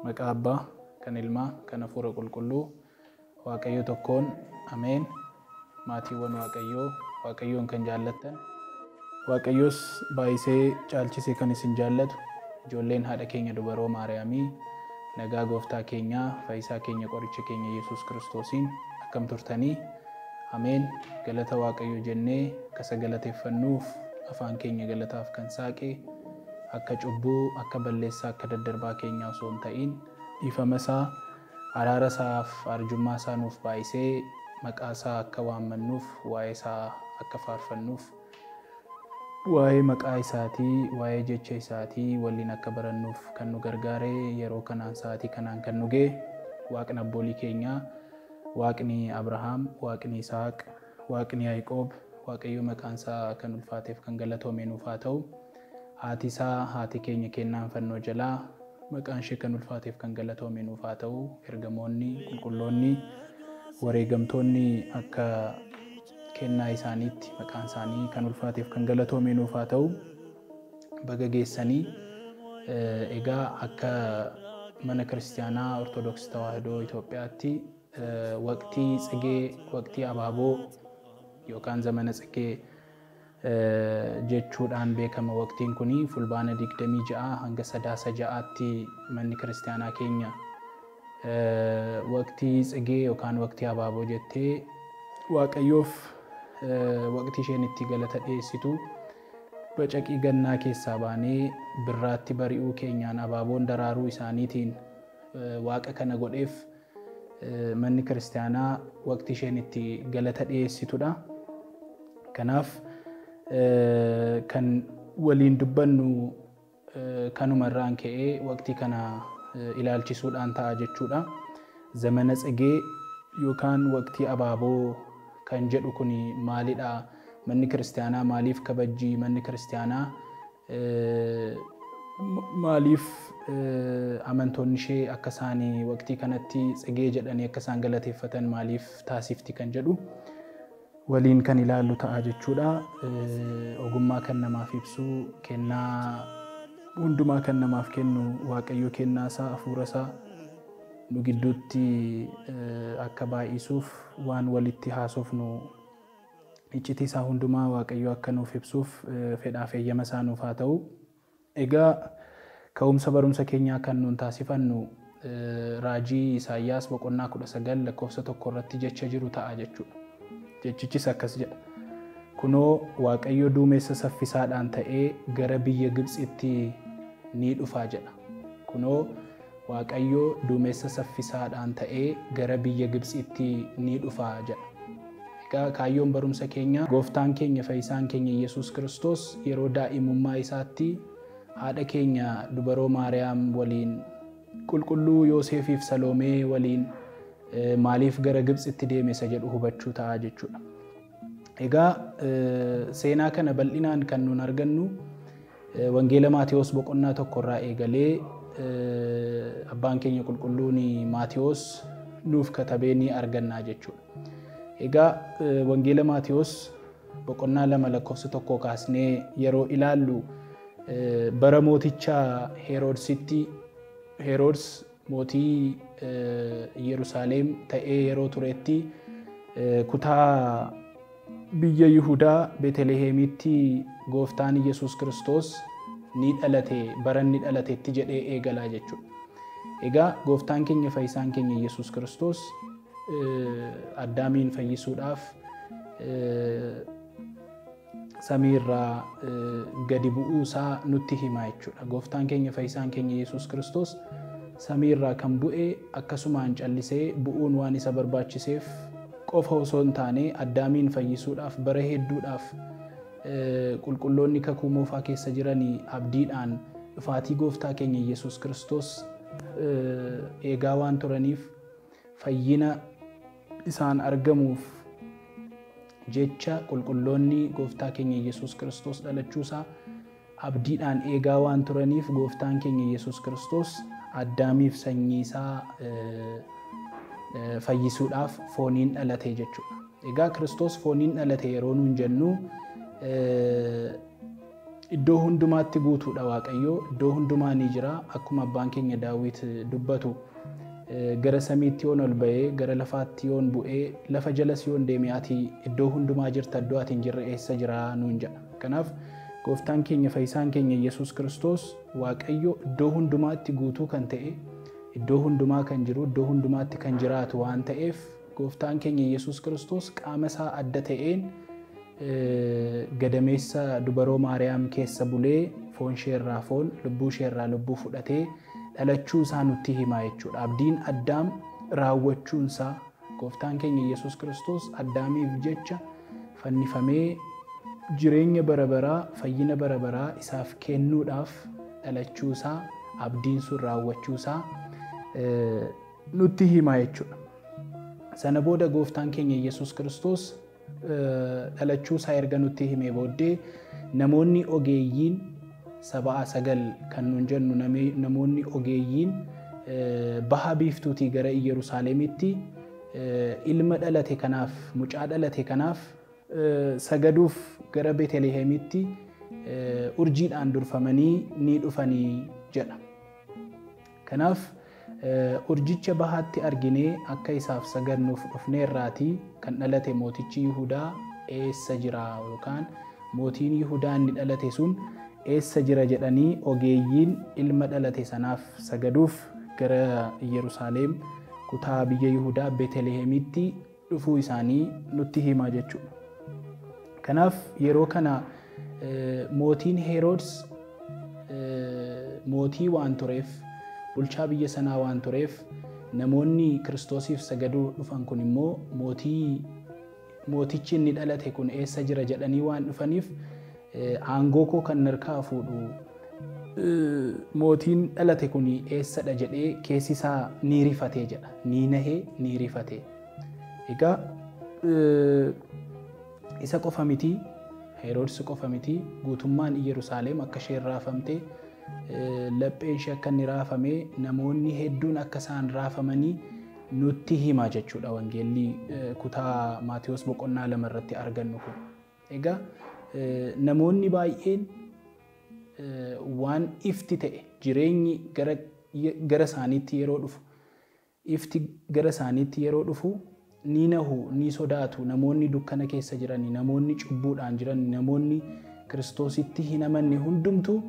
Maqaa Abbaa, kan Ilmaa, kan Hafuura Qulqulluu, Waaqayyo tokkoon, Ameen. Maatiiwwan Waaqayyoo, Waaqayyoon kan jaallattan, Waaqayyos baay'isee caalchisee kan isin jaallatu, ijoolleen haadha keenya dubaroo Maariyaamii, nagaa gooftaa keenyaa, fayyisaa keenya qoricha keenya Yesuus Kiristoosiin akkam turtanii? Ameen. Galata Waaqayyo jennee akka galateeffannuuf afaan keenya galataaf kan saaqe, akka cubbuu, akka balleessaa, akka daddarbaa keenyaa osoo hin ta'in, dhiifama isaa, araara isaaf arjummaa isaa nuuf baay'isee maqaa isaa akka waammannuuf, waa'ee isaa akka faarfannuuf, waa'ee maqaa isaatii, waa'ee jecha isaatii waliin akka barannuuf kan nu gargaare, yeroo kanaan sa'aatii kanaan kan nu ga'e Waaqni abboolii keenyaa, Waaqni Abrahaam, Waaqni Isaaq, Waaqni Yaaqoob, Waaqayyo maqaan isaa kan ulfaateef kan galatoome nuuf haa ta'u. Haati isaa, haati keenya kennaan fannoo jalaa, maqaan ishee kan ulfaateef kan galatoome nuuf haa ta'u. Ergamoonni, qulqulloonni, wareegamtoonni akka kennaa isaaniitti maqaan isaanii kan ulfaateef kan galatoome nuuf haa ta'u. Baga geessanii. Egaa akka mana kiristaanaa Ortodoksii Tawaahidoo Itoophiyaatti waqtii tsigee, waqtii abaaboo yookaan zamana tsigee jechuudhaan beekama. Waqtiin kun fulbaana 26 hanga 9-6tti manni kiristaanaa keenya waqtii tsigee yookaan waqtii abaaboo jettee Waaqayyoof waqtii isheen itti galata dhiyeessitu, bacaqii gannaa keessaa baanee birraatti bari'uu keenyaan abaaboon daraaruu isaaniitiin Waaqa kana godheef manni kiristaanaa waqtii isheen itti galata dhiyeessitudha. Kanaaf kan waliin dubbannu kanuma irraan ka'ee waqtii kana ilaalchisuudhaan ta'a jechuudha. Zamana tsigee yookaan waqtii abaaboo kan jedhu kun maalidha? Manni kiristaanaa maaliif kabajji? Manni kiristaanaa maaliif amantoonni ishee akka isaan waqtii kanatti tsigee jedhanii akka isaan galateeffatan maaliif taasifti kan jedhu waliin kan ilaallu ta'a jechuudha. Ogummaa kan namaaf ibsu, kennaa hundumaa kan namaaf kennu Waaqayyo kennaa isaa, hafuura isaa nu gidduutti akka baay'isuuf waan walitti haasofnu iccitii isaa hundumaa Waaqayyo akka nuuf ibsuuf fedhaaf eeyyama isaa nuuf haa ta'u. Egaa ka'umsa barumsa keenyaa kan nuun taasifannu raajii Isaayyaas boqonnaa 19 lakkoofsa 1 irratti jecha jiru ta'a jechuudha. Jechichis akkas jedha. Kunoo Waaqayyo duumessa saffisaadhaan ta'ee gara biyya Gibxitti ni dhufa jedha. Kunoo Waaqayyo duumessa saffisaadhaan ta'ee gara biyya Gibxitti ni dhufa jedha. Egaa kaayyoon barumsa keenyaa gooftaan keenya fayyisaan keenya Yesuus Kiristoos yeroo daa'imummaa isaatti haadha keenya dubaroo Maariyaam waliin, qulqulluu Yoosefiif Saloomee waliin maaliif gara Gibxitti deeme isa jedhu hubachuu ta'a jechuudha. Egaa seenaa kana bal'inaan kan nuun argannu Wangeela Maatewos boqonnaa 1 irraa eegalee abbaan keenya qulqulluun Maatewos nuuf katabee ni argannaa jechuudha. Egaa Wangeela Maatewos boqonnaa 2 lakkoofsa 1 kaasnee yeroo ilaallu, bara mooticha Heroodsitti, Heroodis mootii Yerusaalem ta'ee yeroo turetti, kutaa biyya Yihudaa Beeteliheemitti gooftaan Yesuus Kiristoos ni dhalate, bara inni dhalatetti jedhee eegalaa jechuudha. Egaa gooftaan keenya fayyisaan keenya Yesuus Kiristoos Addaamiin fayyisuudhaaf samii irraa gadi bu'uu isaa nutti hima jechuudha. Gooftaan keenya fayyisaan keenya Yesuus Kiristoos samii irraa kan bu'e akkasumaan callisee bu'uun waan isa barbaachiseef qofa osoo hin taane, Addaamiin fayyisuudhaaf bara hedduudhaaf qulqulloonni kakuu moofaa keessa jiran abdiidhaan dhufaatii gooftaa keenya Yesuus Kiristoos eegaa waan turaniif, fayyina isaan argamuuf jecha qulqulloonni gooftaa keenya Yesuus Kiristoos dhalachuusaa abdiidhaan eegaa waan turaniif, gooftaan keenya Yesuus Kiristoos Addaamiif sanyii isaa fayyisuudhaaf fooniin dhalate jechuudha. Egaa Kiristoos fooniin dhalate yeroo nuun jennu Iddoo hundumaatti guutuudha Waaqayyo, iddoo hundumaa ni jira. Akkuma abbaan keenya Daawit dubbatu, gara samiitti yoon ol ba'ee, gara lafaatti yoon bu'ee, lafa jalas yoon deeme, ati iddoo hundumaa jirta, iddoo ati hin jirre eessa jira nuun jedha. Kanaaf gooftaan keenya fayyisaan keenya Yesuus Kiristoos Waaqayyo iddoo hundumaatti guutuu kan ta'e, iddoo hundumaa kan jiru, iddoo hundumaatti kan jiraatu waan ta'eef, gooftaan keenya Yesuus Kiristoos qaama isaa adda ta'een gadameessa dubaroo Maariyaam keessa bulee foon isheerraa foon, lubbuu isheerraa lubbuu fudhatee dhalachuu isaa nutti hima jechuudha. Abdiin Addaam raawwachuun isaa, gooftaan keenya Yesuus Kiristoos Addaamiif jecha fannifamee jireenya bara baraa, fayyina bara baraa isaaf kennuudhaaf dhalachuu isaa, abdiin sun raawwachuu isaa nutti hima jechuudha. Sana booda gooftaan keenya Yesuus Kiristoos dhalachuu isaa erga nutti himee booddee, namoonni ogeeyyiin sabaa sagal kan nuun jennu, namoonni ogeeyyiin baha biiftuutii gara Yerusaalemitti ilma dhalate kanaaf, mucaa dhalate kanaaf sagaduuf gara Beetelihemitti urjiidhaan durfamanii ni dhufanii jedha. Kanaaf urjicha bahaatti arginee akka isaaf sagadnuuf dhufneerraatii, kan dhalate mootichi Yihudaa eessa jira, yookaan mootiin Yihudaa inni dhalate sun eessa jira jedhanii ogeeyyiin ilma dhalate sanaaf sagaduuf gara Yerusaalem kutaa biyya Yihudaa Beetelihemitti dhufuu isaanii nutti hima jechuudha. Kanaaf yeroo kana mootiin Heroodis mootii waan tureef, bulchaa biyya sanaa waan tureef, namoonni Kiristoosiif sagaduu dhufan kun immoo mootii mootichi inni dhalate kun eessa jira jedhanii waan dhufaniif, aangoo koo kan harkaa fuudhu mootiin dhalate kun eessadha jedhee keessi isaa ni rifatee jedha. Ni nahee, ni rifatee. Egaa isa qofa miti, Heroodis qofa miti, guutummaan Yerusaalem akka isheen raafamte, lapheen ishee akka inni raafame, namoonni hedduun akka isaan raafamanii nutti hima jechuudha wangeelli kutaa Maatiyos boqonnaa 2 irratti argannu kun. Egaa namoonni baay'een waan ifti ta'e, jireenyi gara isaaniitti yeroo dhufu, ifti gara isaaniitti yeroo dhufu ni nahu, ni sodaatu. Namoonni dukkana keessa jiran, namoonni cubbuudhaan jiran, namoonni Kiristoositti hin amanne hundumtuu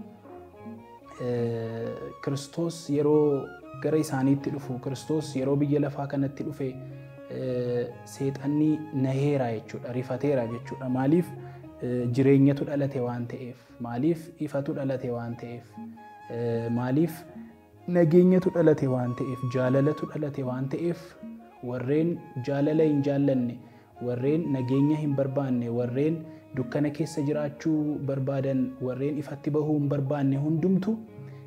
Kiristoos yeroo gara isaaniitti dhufu, Kiristoos yeroo biyya lafaa kanatti dhufe, seexanni naheera jechuudha, rifateera jechuudha. Maaliif? Jireenyatu dhalate waan ta'eef, maaliif? Ifatu dhalate waan ta'eef, maaliif? Nageenyatu dhalate waan ta'eef, jaalalatu dhalate waan ta'eef, warreen jaalala hin jaallanne, warreen nageenya hin barbaanne, warreen dukkana keessa jiraachuu barbaadan, warreen ifatti bahuu hin barbaanne hundumtu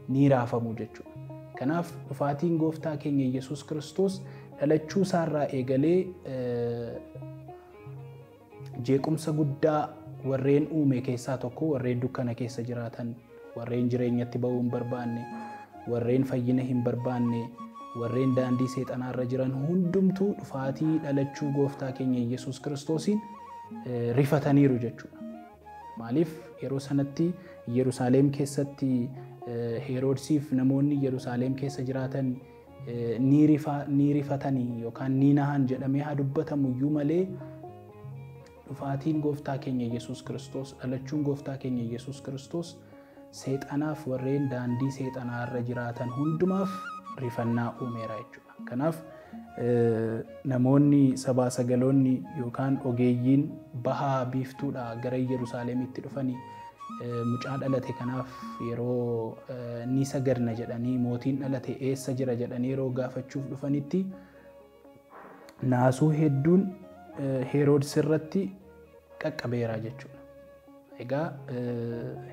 ni raafamu jechuudha. Kanaaf dhufaatiin gooftaa keenya Yesuus Kiristoos dhalachuu isaarraa eegalee jeequmsa guddaa warreen uume keessaa tokko warreen dukkana keessa jiraatan, warreen jireenyatti bahuu hin barbaanne, warreen fayyina hin barbaanne, warreen daandii seexanaarra jiran hundumtuu dhufaatii dhalachuu gooftaa keenya Yesuus Kiristoosiin rifataniiru jechuudha. Maaliif? Yeroo sanatti Yerusaalem keessatti Heroodsiif namoonni Yerusaalem keessa jiraatan ni rifatanii yookaan ni nahan jedhamee haa dubbatamu iyyuu malee, dhufaatiin gooftaa keenya Yesuus Kiristoos, dhalachuun gooftaa keenya Yesuus Kiristoos seexanaaf, warreen daandii seexanaarra jiraatan hundumaaf rifannaa uumeera jechuudha. Kanaaf namoonni sabaa sagaloonni yookaan ogeeyyiin bahaa biiftuudhaa gara Yerusaalemitti dhufanii mucaa dhalate kanaaf yeroo ni sagadna jedhanii, mootiin dhalate eessa jira jedhanii yeroo gaafachuuf dhufanitti, naasuu hedduun Heroodis irratti qaqqabeera jechuudha. Egaa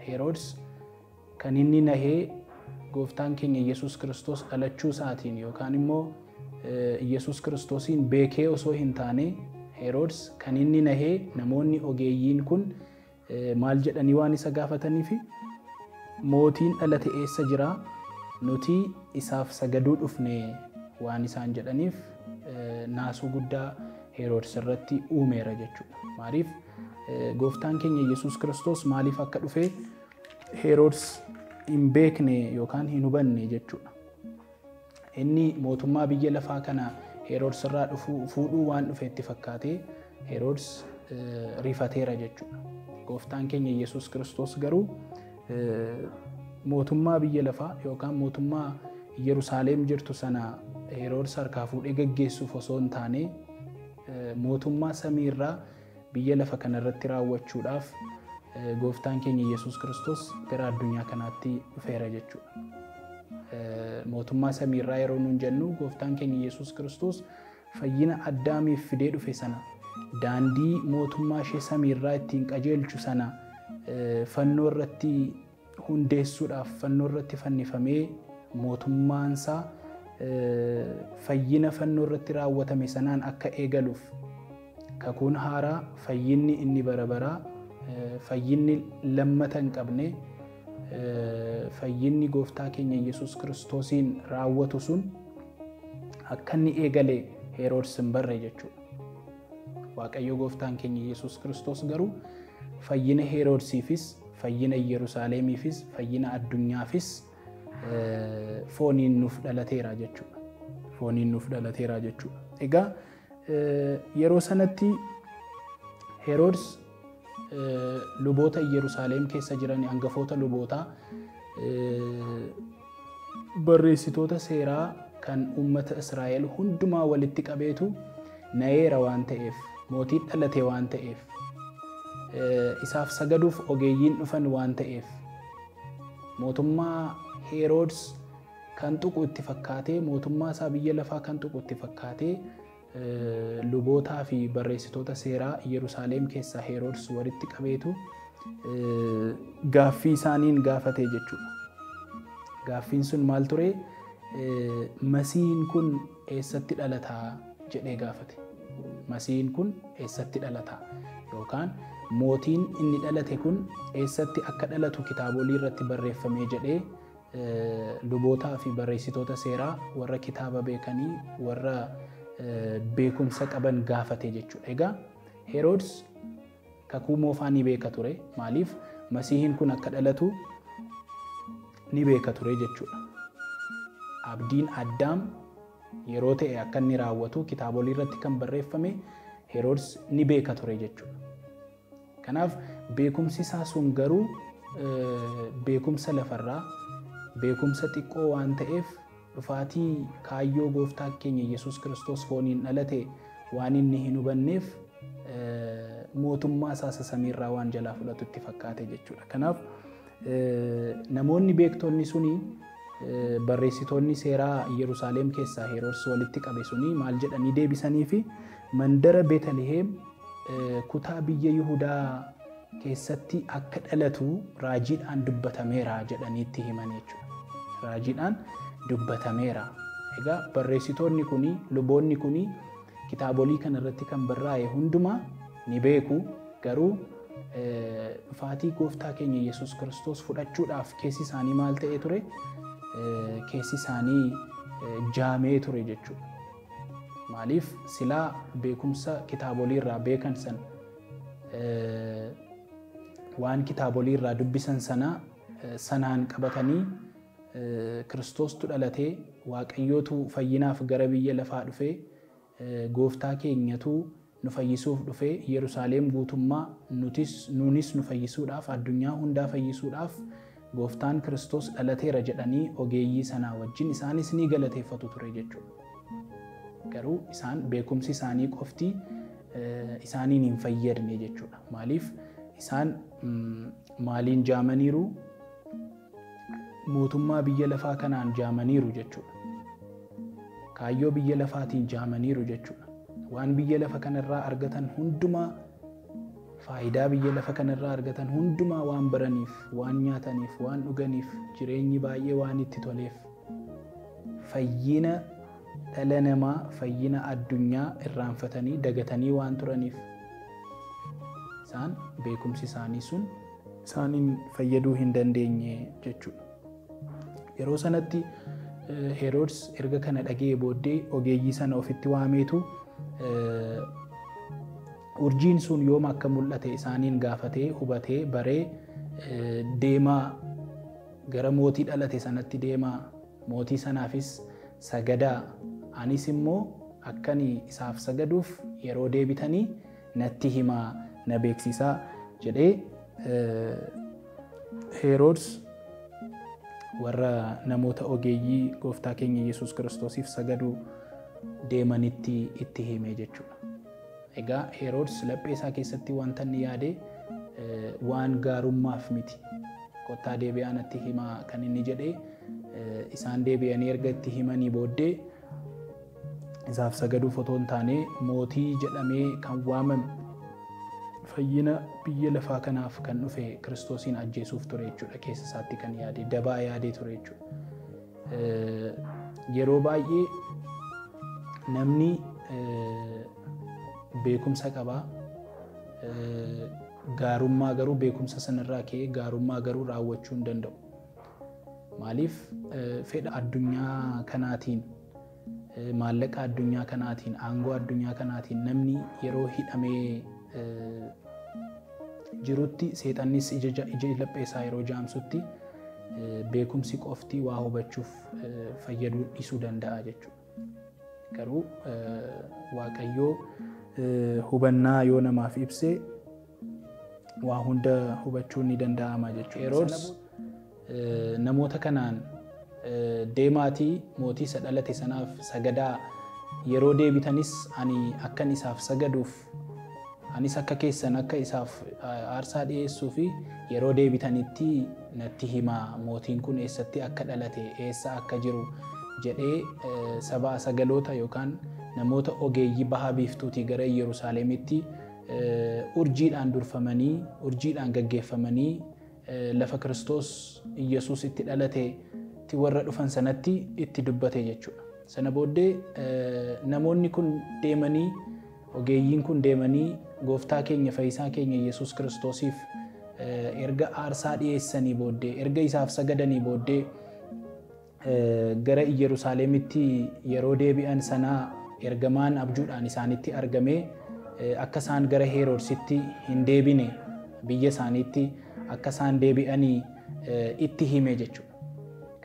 Heroodis kan inni nahee gooftaan keenya Yesuus Kiristoos dhalachuu isaatiin yookaan immoo Yesuus Kiristoosiin beekee osoo hin taane, Heroodis kan inni nahee namoonni ogeeyyiin kun maal jedhanii waan isa gaafataniif, mootiin dhalate eessa jira, nuti isaaf sagaduu dhufne waan isaan jedhaniif, naasuu guddaa Heroodis irratti uumeera jechuudha. Maaliif? Gooftaan keenya Yesuus Kiristoos maaliif akka dhufe Heroodis hin beekne yookaan hin hubanne jechuudha. Inni mootummaa biyya lafaa kana Heroodis irraa fuudhuu waan dhufe itti fakkaatee Heroodis rifateera jechuudha. Gooftaan keenya Yesuus Kiristoos garuu mootummaa biyya lafaa yookaan mootummaa Yerusaalem jirtu sana Heroodis harkaa fuudhee gaggeessuuf osoo hin taane mootummaa samiirraa biyya lafa kanarratti raawwachuudhaaf gooftaan keenya Yesuus Kiristoos gara addunyaa kanaatti dhufeera jechuudha. Mootummaa samiirraa yeroo nuun jennu gooftaan keenya Yesuus Kiristoos fayyina Addaamiif fidee dhufe sana daandii mootummaa ishee samiirraa ittiin qajeelchu sana fannoo irratti hundeessuudhaaf fannoo irratti fannifamee mootummaansaa fayyina fannoo irratti raawwatame sanaan akka eegaluuf kakuun haaraa fayyinni inni bara baraa fayyinni lammata hin qabne fayyinni gooftaa keenya Yesuus Kiristoosiin raawwatu sun akka inni eegale Heroodis hin barre jechuudha. Waaqayyo gooftaan keenya Yesuus Kiristoos garuu fayyina Heroodsiifis, fayyina Yerusaalemiifis, fayyina addunyaafis fooniin nuuf dhalateera jechuudha. Fooniin nuuf dhalateera jechuudha. Egaa yeroo sanatti Heroodis luboota Yerusaalem keessa jiran hangafoota lubootaa barreessitoota seeraa kan uummata Israa'el hundumaa walitti qabeetu na'eera waan ta'eef mootiin dhalate waan ta'eef isaaf sagaduuf ogeeyyiin dhufan waan ta'eef mootummaa Heroodis kan tuqu itti fakkaatee mootummaa isaa biyya lafaa kan tuqu itti fakkaatee lubootaa fi barreessitoota seeraa Yerusaalem keessaa Heroodis walitti qabeetu gaaffii isaaniin gaafatee jechuudha. Gaaffiin sun maal ture? Masiihiin kun eessatti dhalataa jedhee gaafate. Masiihiin kun eessatti dhalataa yookaan mootiin inni dhalate kun eessatti akka dhalatu kitaabolii irratti barreeffamee jedhee lubootaa fi barreessitoota seeraa warra kitaaba beekanii warra beekumsa qaban gaafate jechuudha. Egaa Heroodis kakuu moofaa ni beeka ture. Maaliif Masiihiin kun akka dhalatu ni beeka ture jechuudha. Abdiin Addaam yeroo ta'e akka inni raawwatu kitaabolii irratti kan barreeffame Heroodis ni beeka ture jechuudha. Kanaaf beekumsi isaa sun garuu beekumsa lafarraa beekumsa xiqqoo waan ta'eef dhufaatii kaayyoo gooftaa keenya Yesuus Kiristoos fooniin dhalate waan inni hin hubanneef mootummaa isaa samiirraa waan jalaa fudhatu itti fakkaate jechuudha. Kanaaf namoonni beektonni suni barreessitoonni seeraa Yerusaalem keessaa Heroodis walitti qabe suni maal jedhanii deebisanii fi mandara Beetaliheem kutaa biyya Yihudaa keessatti akka dhalatu raajiidhaan dubbatameera jedhanii itti himan jechuudha. Raajiidhaan dubbatameera. Egaa barreessitoonni kuni luboonni kuni kitaabolii kanarratti kan barraa'e hundumaa ni beeku garuu dhufaatii gooftaa keenya Yesuus Kiristoos fudhachuudhaaf keessi isaanii maal ta'ee ture? Keessi isaanii jaamee ture jechuudha. Maaliif silaa beekumsa kitaabolii irraa beekan sana waan kitaabolii irraa dubbisan sana sanaan qabatanii Kiristoostu dhalatee Waaqayyootu fayyinaaf gara biyya lafaa dhufee gooftaa keenyatu nu fayyisuuf dhufee Yerusaalem guutummaa nuunis nu fayyisuudhaaf addunyaa hundaa fayyisuudhaaf gooftaan Kiristoos dhalateera jedhanii ogeeyyii sanaa wajjin isaanis ni galateeffatu ture jechuudha. Garuu isaan beekumsi isaanii qofti isaaniin hin fayyadne jechuudha. Maaliif isaan maaliin jaamaniiru? Mootummaa biyya lafaa kanaan jaamaniiru jechuudha. Kaayyoo biyya lafaatiin jaamaniiru jechuudha. Waan biyya lafa kanarraa argatan hundumaa faayidaa biyya lafa kanarraa argatan hundumaa waan baraniif, waan nyaataniif, waan dhuganiif, jireenyi baay'ee waan itti toleef fayyina dhala namaa, fayyina addunyaa irraanfatanii dagatanii waan turaniif isaan beekumsi isaanii sun isaaniin fayyaduu hin dandeenye jechuudha. Yeroo sanatti Heroodis erga kana dhaga'ee booddee ogeeyyii sana ofitti waameetu urjiin sun yoom akka mul'ate isaaniin gaafatee hubatee baree Deemaa gara mootii dhalate sanatti deemaa, mootii sanaafis sagadaa, anis immoo akkani isaaf sagaduuf yeroo deebitanii natti himaa, na beeksisaa jedhee Heroodis warra namoota ogeeyyii gooftaa keenya Yesuus Kiristoosiif sagaduu deemanitti itti hime jechuudha. Egaa Heroodis laphee isaa keessatti wanta inni yaade waan gaarummaaf miti. Kottaa deebi'aa natti himaa kan inni jedhee isaan deebi'anii erga itti himanii booddee isaaf sagaduuf otoo hin taane mootii jedhamee kan waamame fayyina biyya lafaa kanaaf kan dhufe Kiristoosiin ajjeesuuf ture jechuudha. Keessa isaatti kan yaade dabaa yaadee ture jechuudha. Yeroo baay'ee namni beekumsa qabaa, gaarummaa garuu beekumsa sanarraa ka'ee gaarummaa garuu raawwachuu hin danda'u. Maaliif fedha addunyaa kanaatiin, maallaqa addunyaa kanaatiin, aangoo addunyaa kanaatiin namni yeroo hidhamee jirutti seexannis ija laphee isaa yeroo jaamsutti beekumsi qofti waa hubachuuf fayyaduu dhiisuu danda'a jechuudha. Garuu Waaqayyoo hubannaa yoo namaaf ibse waa hunda hubachuun ni danda'ama jechuudha. Heroodis namoota kanaan deemaatii mootii isa dhalate sanaaf sagadaa, yeroo deebitanis ani akkan isaaf sagaduuf, anis akka keessan akka isaaf aarsaa dhiyeessuu fi yeroo deebitanitti natti himaa, mootiin kun eessatti akka dhalate, eessa akka jiru jedhee saba sagaloota yookaan namoota ogeeyyii baha biiftuutii gara Yerusaalemitti urjiidhaan durfamanii, urjiidhaan gaggeeffamanii lafa Kiristoos Iyyasuus itti dhalate warra dhufan sanatti itti dubbate jechuudha. Sana booddee namoonni kun deemanii, ogeeyyiin kun deemanii gooftaa keenya fayyisaa keenya Yesuus Kiristoosiif erga aarsaa dhiyeessanii booddee, erga isaaf sagadanii booddee gara Yerusaalemitti yeroo deebi'an sanaa ergamaan abjuudhaan isaanitti argamee akka isaan gara Heroodisitti hin deebine, biyya isaaniitti akka isaan deebi'anii itti hime jechuudha.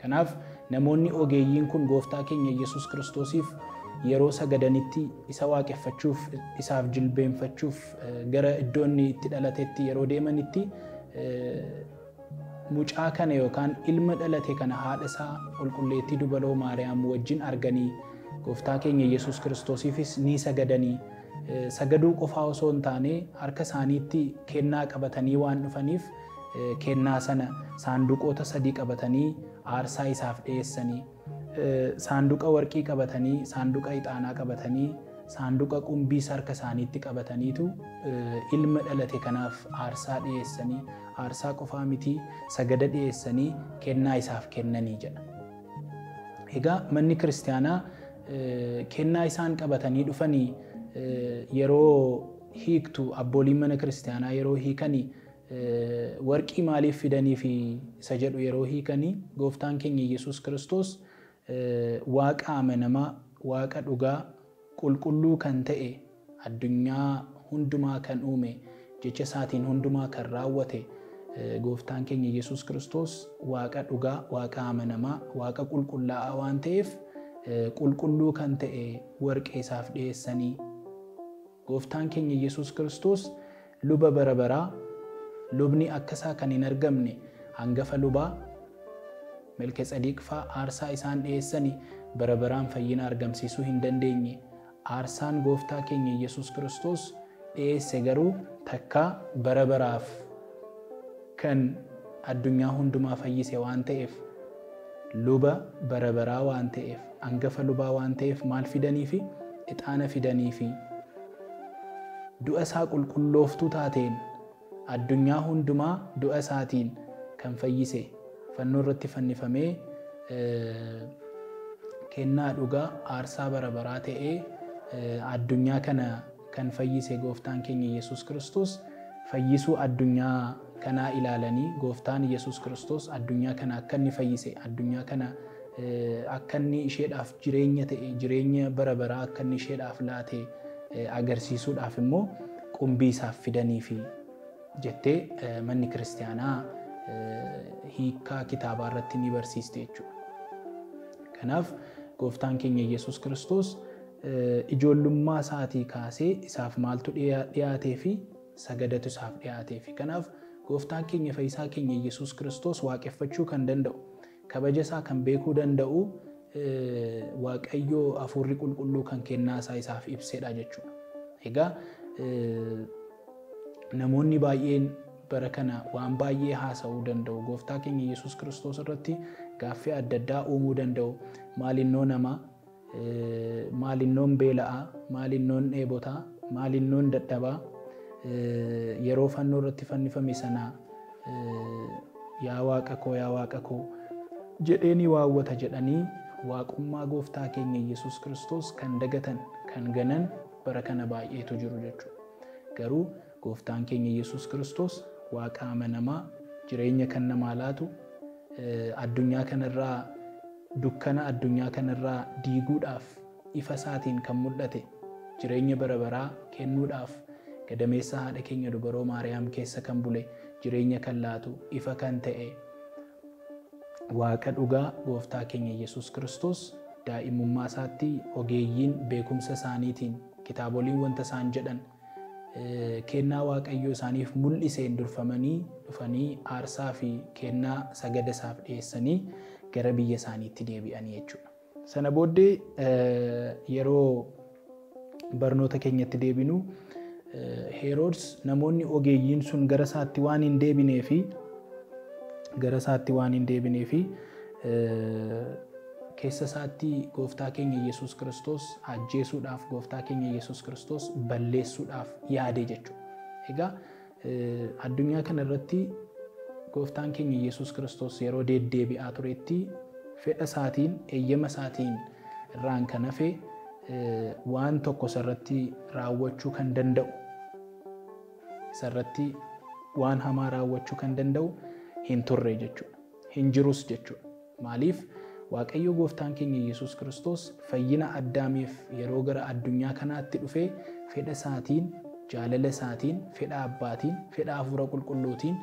Kanaaf namoonni ogeeyyiin kun gooftaa keenya Yesuus Kiristoosiif yeroo sagadanitti, isa waaqeffachuuf, isaaf jilbeenfachuuf gara iddoo inni itti dhalatetti yeroo deemanitti mucaa kana yookaan ilma dhalate kana haadha isaa qulqulleettii dubaloo Maariyaam wajjin arganii gooftaa keenya Yesuus Kiristoosiifis ni sagadanii, sagaduu qofaa osoo hin taane harka isaaniitti kennaa qabatanii waan dhufaniif kennaa sana saanduqoota 3 qabatanii aarsaa isaaf dhiyeessanii, saanduqa warqii qabatanii, saanduqa ixaanaa qabatanii, saanduqa qumbii harka isaaniitti qabataniitu ilma dhalate kanaaf aarsaa dhiyeessanii, aarsaa qofaa miti sagada dhiyeessanii kennaa isaaf kennanii jedha. Egaa manni kiristaanaa kennaa isaan qabatanii dhufanii yeroo hiiktu, abbooliin mana kiristaanaa yeroo hiikanii warqii maaliif fidanii fi isa jedhu yeroo hiikanii gooftaan keenya Yesuus Kiristoos waaqa amanamaa, waaqa dhugaa, qulqulluu kan ta'e, addunyaa hundumaa kan uume, jecha isaatiin hundumaa kan raawwate gooftaan keenya Yesuus Kiristoos waaqa dhugaa, waaqa amanamaa, waaqa qulqullaa'aa waan ta'eef qulqulluu kan ta'e warqee isaaf dhiyeessanii, gooftaan keenya Yesuus Kiristoos luba bara baraa, lubni akkasaa kan hin argamne hangafa lubaa Melketsadiq fa'aa aarsaa isaan dhiyeessanii bara baraan fayyina argamsiisuu hin dandeenye. Aarsaan gooftaa keenya Yesuus Kiristoos dhiyeesse garuu takkaa bara baraaf kan addunyaa hundumaa fayyise waan ta'eef, luba bara baraa waan ta'eef, hangafa lubaa waan ta'eef maal fidanii fi ixaana fidanii fi du'a isaa qulqullooftuu taateen addunyaa hundumaa du'a isaatiin kan fayyise fannoo irratti fannifamee kennaa dhugaa aarsaa bara baraa ta'ee addunyaa kana kan fayyise gooftaan keenya Yesuus Kiristoos fayyisuu addunyaa kanaa ilaalanii gooftaan Yesuus Kiristoos addunyaa kana akka inni fayyise, addunyaa kana akka inni isheedhaaf jireenya ta'e, jireenya bara baraa akka inni isheedhaaf laate agarsiisuudhaaf immoo qumbii isaaf fidanii fi jettee manni kiristaanaa hiikkaa kitaabaa irratti ni barsiiste jechuudha. Kanaaf gooftaan keenya Yesuus Kiristoos ijoollummaa isaatii kaasee isaaf maaltu dhiyaatee fi sagadatu isaaf dhiyaatee fi kanaaf gooftaan keenya fayyisaa keenya Yesuus Kiristoos waaqeffachuu kan danda'u, kabaja isaa kan beekuu danda'u Waaqayyoo hafuurri qulqulluu kan kennaa isaa isaaf ibsedha jechuudha. Egaa namoonni baay'een bara kana waan baay'ee haasa'uu danda'u. Gooftaa keenya Yesuus Kiristoos irratti gaaffii adda addaa uumuu danda'u. Maalinnoon namaa, maalinnoon beela'aa, maalinnoon dheebotaa, maalinnoon dadhabaa yeroo fannoo irratti fannifame sana yaa waaqa koo yaa waaqa koo jedhee ni waawwata jedhanii waaqummaa gooftaa keenya Yesuus Kiristoos kan dagatan kan ganan bara kana baay'eetu jiru jechuudha. Garuu gooftaan keenya Yesuus Kiristoos waaqa amanamaa jireenya kan namaa laatu addunyaa kanarraa dukkana addunyaa kanarraa diiguudhaaf ifa isaatiin kan mul'ate jireenya bara baraa kennuudhaaf gadameessa haadha keenya dubaroo Maariyaam keessa kan bule jireenya kan laatu ifa kan ta'e waaqa dhugaa gooftaa keenya Yesuus Kiristoos daa'imummaa isaatti ogeeyyiin beekumsa isaaniitiin kitaaboliin wanta isaan jedhan kennaa waaqayyoo isaaniif mul'iseen durfamanii dhufanii aarsaa fi kennaa sagada isaaf dhiyeessanii gara biyya isaaniitti deebi'anii jechuudha. Sana booddee yeroo barnoota keenyatti deebinu Heroodis namoonni ogeeyyiin sun gara isaatti waan hin deebinee fi keessa isaatti gooftaa keenya Yesuus Kiristoos ajjeesuudhaaf gooftaa keenya Yesuus Kiristoos balleessuudhaaf yaade jechuudha. Egaa addunyaa kana irratti gooftaan keenya Yesuus Kiristoos yeroo deddeebi'aa turetti fedha isaatiin eeyyama isaatiin irraan kan hafe waan tokko isarratti raawwachuu kan danda'u isarratti waan hamaa raawwachuu kan danda'u hin turre jechuudha. Hin jirus jechuudha. Maaliif Waaqayyo gooftaan keenya Yesuus Kiristoos fayyina Addaamiif yeroo gara addunyaa kanaatti dhufee fedha isaatiin, jaalala isaatiin, fedha abbaatiin, fedha hafuura qulqulluutiin,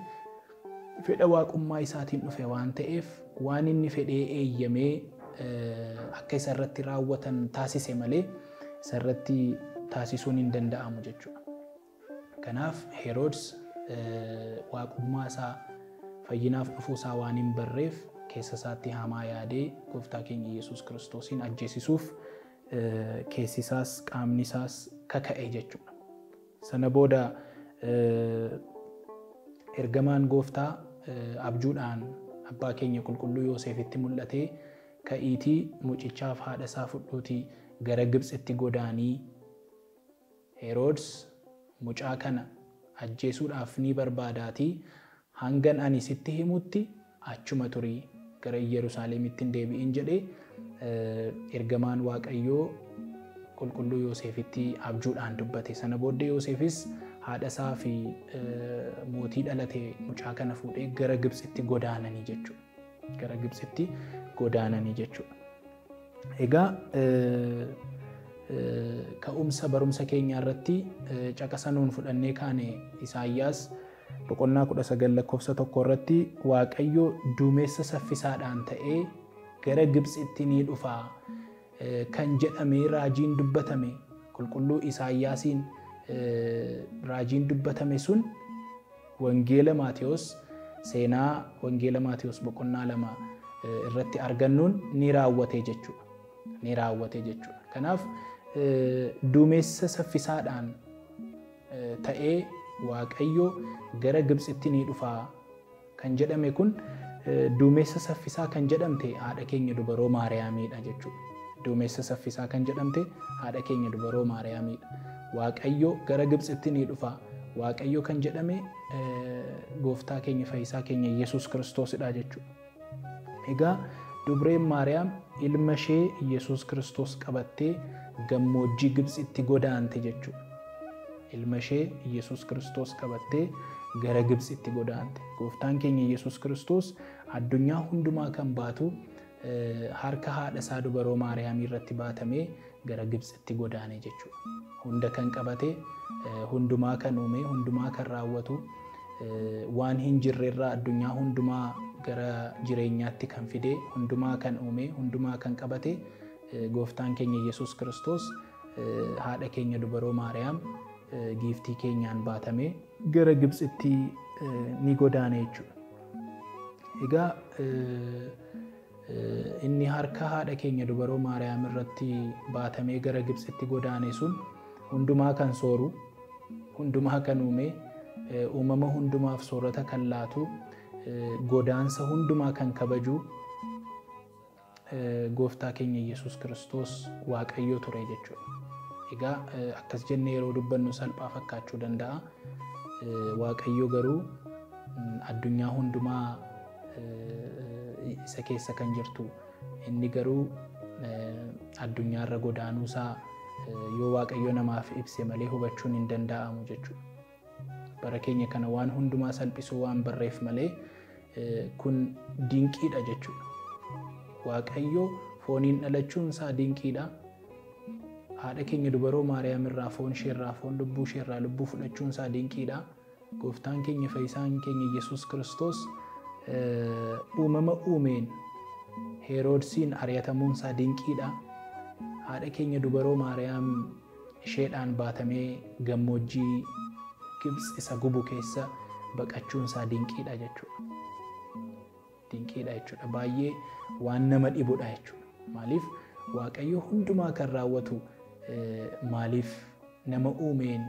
fedha waaqummaa isaatiin dhufe waan ta'eef waan inni fedhee eeyyamee akka isarratti raawwatan taasise malee isarratti taasisuun hin danda'amu jechuudha. Kanaaf Heroodis waaqummaa isaa fayyinaaf dhufuu isaa waan hin barreef keessa isaatti hamaa yaadee gooftaa keenya Yesuus Kiristoosiin ajjeesisuuf keessi isaas qaamni isaas kaka'e jechuudha. Sana booda ergamaan gooftaa abjuudhaan abbaa keenya qulqulluu Yoosefitti mul'atee ka'iitii mucichaaf haadha isaa fudhuutii gara Gibxitti godaanii Heroodis mucaa kana ajjeesuudhaaf ni barbaadaatii hangan ani sitti himutti achuma turii gara Yerusaalemitti hin deebi'in jedhee ergamaan Waaqayyoo qulqulluu Yoosefitti abjuudhaan dubbate. Sana booddee Yoosefis haadha isaa fi mootii dhalate mucaa kana fuudhee gara Gibxitti godaananii jechuudha. Gara Gibxitti godaananii jechuudha. Egaa ka'umsa barumsa keenya irratti caqasa nuun fudhannee kaane Isaayyaas boqonnaa 19 lakkoofsa 1 irratti Waaqayyo duumessa saffisaadhaan ta'ee gara Gibxitti ni dhufa kan jedhamee raajiin dubbatame qulqulluu Isaayyaasiin raajiin dubbatame sun Wangeela Maatewos seenaa Wangeela Maatewos boqonnaa 2 irratti argannuun ni raawwate jechuudha. Ni raawwate jechuudha. Kanaaf duumessa saffisaadhaan ta'ee Waaqayyo gara Gibxitti ni dhufa kan jedhame kun duumessa saffisaa kan jedhamte haadha keenya dubaroo Maariyaamiidha jechuudha. Duumessa saffisaa kan jedhamte haadha keenya dubaroo Maariyaamiidha. Waaqayyo gara Gibxitti ni dhufa. Waaqayyo kan jedhame gooftaa keenya fayyisaa keenya Yesuus Kiristoosidha jechuudha. Egaa dubreen Maariyaam ilma ishee Yesuus Kiristoos qabattee gammoojjii Gibxitti godaante jechuudha. Ilma ishee Yesuus Kiristoos qabattee gara Gibxitti godaante. Gooftaan keenya Yesuus Kiristoos addunyaa hundumaa kan baatu harka haadha isaa dubaroo Maariyaam irratti baatamee gara Gibxitti godaane jechuudha. Hunda kan qabate, hundumaa kan uume, hundumaa kan raawwatu, waan hin jirrerraa addunyaa hundumaa gara jireenyaatti kan fide, hundumaa kan uume, hundumaa kan qabate gooftaan keenya Yesuus Kiristoos haadha keenya dubaroo Maariyaam giiftii keenyaan baatamee gara Gibxitti ni godaane jechuudha. Egaa inni harka haadha keenya dubaroo Maariyaam irratti baatamee gara Gibxitti godaane sun hundumaa kan sooru, hundumaa kan uume, uumama hundumaaf soorata kan laatu, godaansa hundumaa kan kabaju gooftaa keenya Yesuus Kiristoos Waaqayyo ture jechuudha. Egaa akkas jennee yeroo dubbannu salphaa fakkaachuu danda'a. Waaqayyo garuu addunyaa hundumaa isa keessa kan jirtu, inni garuu addunyaarra godaanuusaa yoo Waaqayyo namaaf ibse malee hubachuun hin danda'amu jechuudha. Bara keenya kana waan hundumaa salphisuu waan barreef malee kun dinqiidha jechuudha. Waaqayyo fooniin dhalachuun isaa dinqiidha. Haadha keenya dubaroo Maariyaam irraa foon isheerraa foon, lubbuu isheerraa lubbuu fudhachuun isaa dinqiidha. Gooftaan keenya fayyisaan keenya Yesuus Kiristoos uumama uumeen Heeroodsiin ari'atamuun isaa dinqiidha. Haadha keenya dubaroo Maariyaam isheedhaan baatamee gammoojjii Gibxi isa gubu keessa baqachuun isaa dinqiidha jechuudha. Dinqiidha jechuudha. Baay'ee waan nama dhibudha jechuudha. Maaliif Waaqayyo hundumaa kan raawwatu maaliif nama uumeen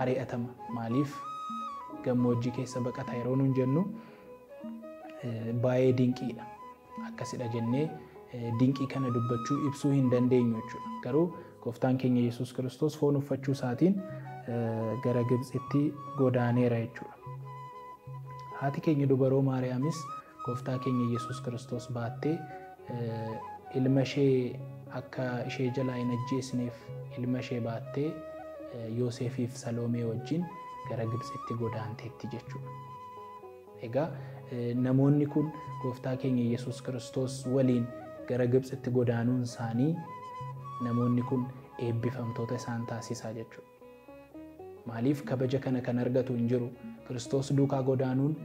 ari'atama? Maaliif gammoojjii keessa baqata yeroo nuun jennu baay'ee dinqiidha. Akkasidha jennee dinqii kana dubbachuu ibsuu hin dandeenyu jechuudha. Garuu gooftaan keenya Yesuus Kiristoos foon uffachuu isaatiin gara Gibxitti godaaneera jechuudha. Haati keenya dubaroo Maariyaamis gooftaa keenya Yesuus Kiristoos baattee ilma ishee akka ishee jalaa hin ajjeesneef ilma ishee baattee Yoosefiif Saloomee wajjin gara Gibxitti godaanteetti jechuudha. Egaa namoonni kun gooftaa keenya Yesuus Kiristoos waliin gara Gibxitti godaanuun isaanii namoonni kun eebbifamtoota isaan taasisaa jechuudha. Maaliif kabaja kana kan argatu hin jiru. Kiristoos duukaa godaanuun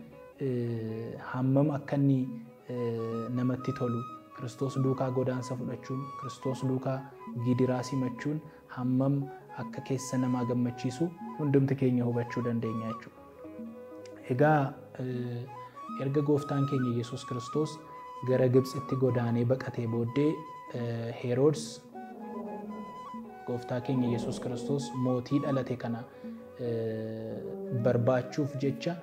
hammam akka inni namatti tolu, Kiristoos duukaa godaansa fudhachuun, Kiristoos duukaa gidiraa simachuun hammam akka keessa namaa gammachiisu hundumti keenya hubachuu dandeenya jechuudha. Egaa erga gooftaan keenya Yesuus Kiristoos gara Gibxitti godaanee baqatee booddee Heeroods gooftaa keenya Yesuus Kiristoos mootii dhalate kana barbaachuuf jecha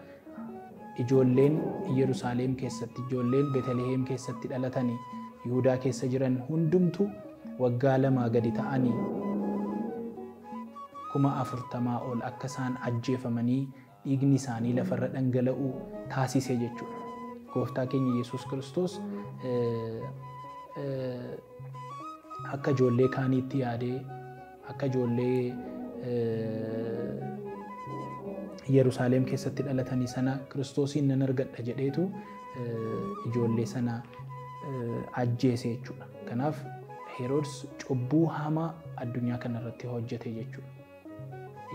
ijoolleen Yerusaalem keessatti, ijoolleen Beetliheem keessatti dhalatanii Yihudaa keessa jiran hundumtu waggaa 2 gadi ta'anii 40,000 ol akka isaan ajjeefamanii dhiigni isaanii lafarra dhangala'uu taasise jechuudha. Gooftaa keenya Yesuus Kiristoos akka ijoollee kaaniitti yaadee, akka ijoollee Yerusaalem keessatti dhalatanii sana Kiristoosiin nan argadha jedheetu ijoollee sana ajjeese jechuudha. Kanaaf Heeroods cubbuu hamaa addunyaa kanarratti hojjete jechuudha.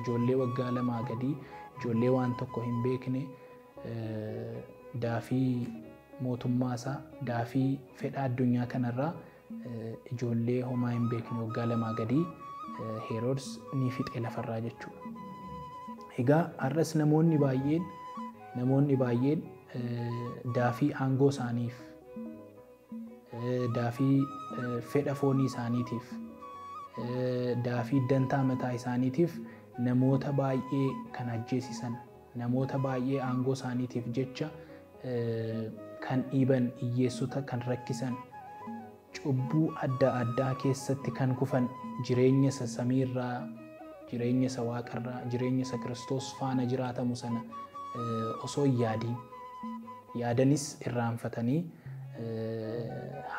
Ijoollee waggaa 2 gadii, ijoollee waan tokko hin beekne, daafii mootummaa isaa, daafii fedha addunyaa kanarraa ijoollee homaa hin beekne waggaa 2 gadii Heeroods ni fixe lafarraa jechuudha. Egaa har'as namoonni baay'een daafii aangoo isaaniif, daafii fedha foonii isaaniitiif, daafii dantaa mataa isaaniitiif namoota baay'ee kan ajjeesisan, namoota baay'ee aangoo isaaniitiif jecha kan dhiiban, hiyyeessota kan rakkisan, cubbuu adda addaa keessatti kan kufan, jireenya isa samiirraa, jireenya isa waaqarraa, jireenya isa Kiristoos faana jiraatamu sana osoo hin yaadiin, yaadanis irraanfatanii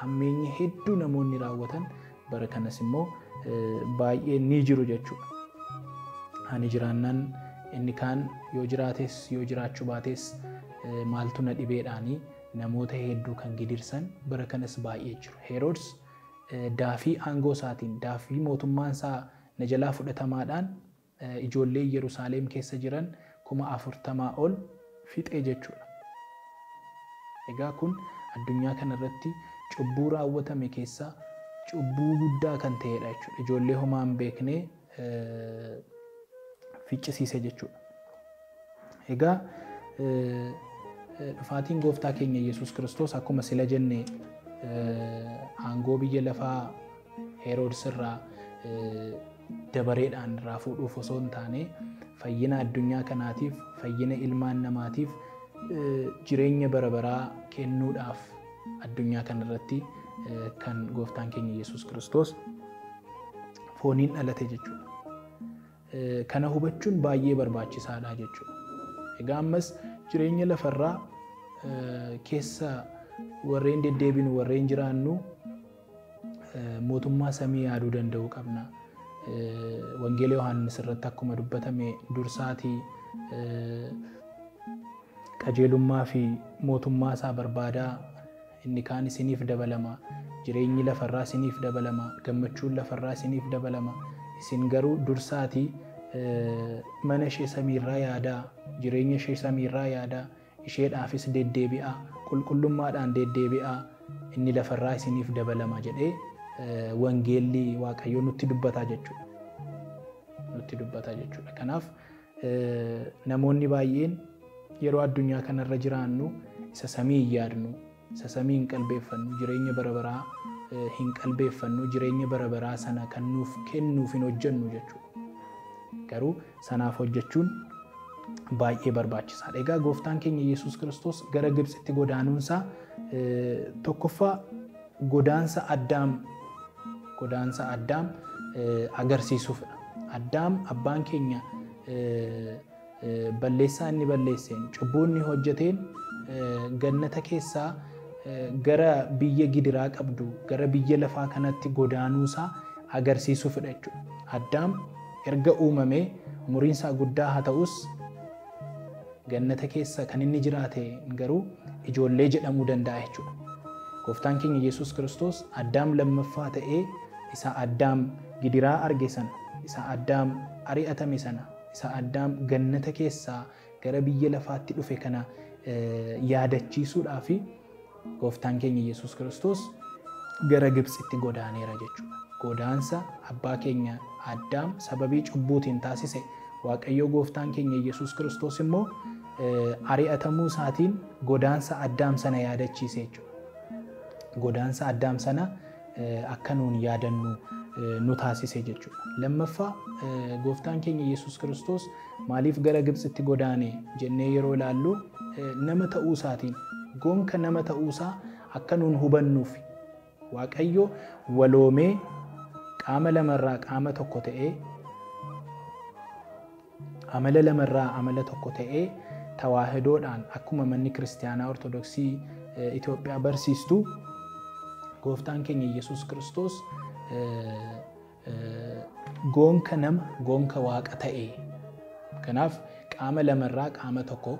hammeenya hedduu namoonni raawwatan bara kanas immoo baay'ee ni jiru jechuudha. Ani jiraannaan inni kaan yoo jiraates yoo jiraachuu baates maaltu na dhibeedhaanii namoota hedduu kan gidirsan bara kanas baay'ee jiru. Heeroods daafii aangoo isaatiin, daafii mootummaan isaa na jalaa fudhatamaadhaan ijoollee Yerusaalem keessa jiran 40,000 ol fixee jechuudha. Egaa kun addunyaa kanarratti cubbuu raawwatame keessaa cubbuu guddaa kan ta'edha jechuudha. Ijoollee homaa hin beekne ficcisiise jechuudha. Egaa dhufaatiin gooftaa keenya Yesuus Kiristoos akkuma sila jenne aangoo biyya lafaa Heroodis irraa dabareedhaan irraa fuudhuuf osoo hin taane fayyina addunyaa kanaatiif, fayyina ilmaan namaatiif, jireenya bara baraa kennuudhaaf addunyaa kanarratti kan gooftaan keenya Yesuus Kiristoos fooniin dhalate jechuudha. Kana hubachuun baay'ee barbaachisaadha jechuudha. Egaa ammas jireenya lafarraa keessa warreen deddeebinu, warreen jiraannu mootummaa samii yaaduu danda'uu qabna. Wangeela Yohaannis irratti akkuma dubbatame dursaatii qajeelummaa fi mootummaa isaa barbaadaa, inni kaan isiniif dabalama, jireenyi lafarraa isiniif dabalama, gammachuun lafarraa isiniif dabalama, isin garuu dursaatii mana ishee samiirraa yaadaa, jireenya ishee samiirraa yaadaa, isheedhaafis deddeebi'aa, qulqullummaadhaan deddeebi'aa, inni lafarraa isiniif dabalama jedhee wangeelli Waaqayyoo nutti dubbataa jechuudha. Nutti dubbataa jechuudha. Kanaaf namoonni baay'een yeroo addunyaa kanarra jiraannu isa samii hin yaadnu, isa samii hin qalbeeffannu, jireenya bara baraa hin qalbeeffannu, jireenya bara baraa sana kan nuuf kennuuf hin hojjennu jechuudha. Garuu sanaaf hojjechuun baay'ee barbaachisaadha. Egaa gooftaan keenya Yesuus Kiristoos gara Gibxitti godaanuunsaa tokkoffaa godaansa Addaam agarsiisuufidha. Addaam abbaan keenya balleessaa inni balleesseen, cubbuu inni hojjeteen gannata keessaa gara biyya gidiraa qabdu, gara biyya lafaa kanatti godaanuusaa agarsiisuufidha jechuudha. Addaam erga uumamee umuriin isaa guddaa haa ta'us gannata keessa kan inni jiraate garuu ijoollee jedhamuu danda'a jechuudha. Gooftaan keenya Yesuus Kiristoos Addaam lammaffaa ta'ee isa Addaam gidiraa arge sana, isa Addaam ari'atame sana, isa Addaam gannata keessaa gara biyya lafaatti dhufe kana yaadachiisuudhaaf gooftaan keenya Yesuus Kiristoos gara Gibxitti godaaneera jechuudha. Godaansa abbaa keenya Addaam sababii cubbuutiin taasise Waaqayyo gooftaan keenya Yesuus Kiristoos immoo ari'atamuu isaatiin godaansa Addaam sana yaadachiise jechuudha. Godaansa Addaam sana akka nuun yaadannu nu taasise jechuudha. Lammaffaa gooftaan keenya Yesuus Kiristoos maaliif gara Gibxitti godaane jennee yeroo ilaallu nama ta'uu isaatiin, gonka nama ta'uusaa akka nuun hubannuuf Waaqayyo waloomee qaama lamarraa qaama tokko ta'ee, amala lamarraa amala tokko ta'ee tawaahidoodhaan akkuma manni kiristaanaa Ortodoksii Itoophiyaa barsiistu gooftaan keenya Yesuus Kiristoos gonka nama, gonka waaqa ta'e. Kanaaf qaama lamarraa qaama tokko,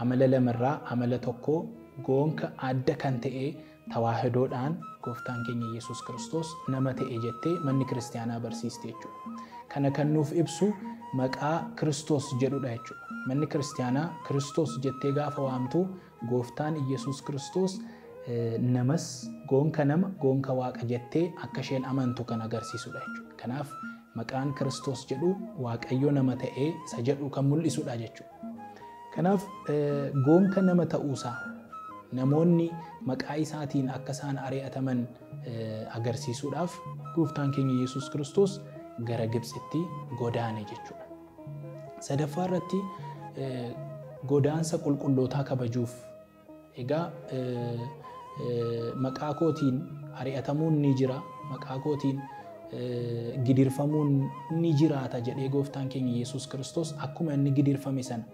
amala lamarraa amala tokko, gonka adda kan ta'e tawaahidoodhaan gooftaan keenya Yesuus Kiristoos nama ta'e jettee manni kiristaanaa barsiiste jechuudha. Kana kan nuuf ibsu maqaa Kiristoos jedhudha jechuudha. Manni kiristaanaa Kiristoos jettee gaafa waamtu gooftaan Yesuus Kiristoos namas gonka nama, gonka waaqa jettee akka isheen amantu kan agarsiisudha jechuudha. Kanaaf maqaan Kiristoos jedhu Waaqayyo nama ta'ee isa jedhu kan mul'isudha jechuudha. Kanaaf gonka nama ta'uusaa namoonni maqaa isaatiin akka isaan ari'ataman agarsiisuudhaaf gooftaan keenya Yesuus Kiristoos gara Gibxitti godaane jechuudha. Sadaffaa irratti godaansa qulqullootaa kabajuuf. Egaa maqaa kootiin ari'atamuun ni jira, maqaa kootiin gidirfamuun ni jiraata jedhee gooftaan keenya Yesuus Kiristoos akkuma inni gidirfame sana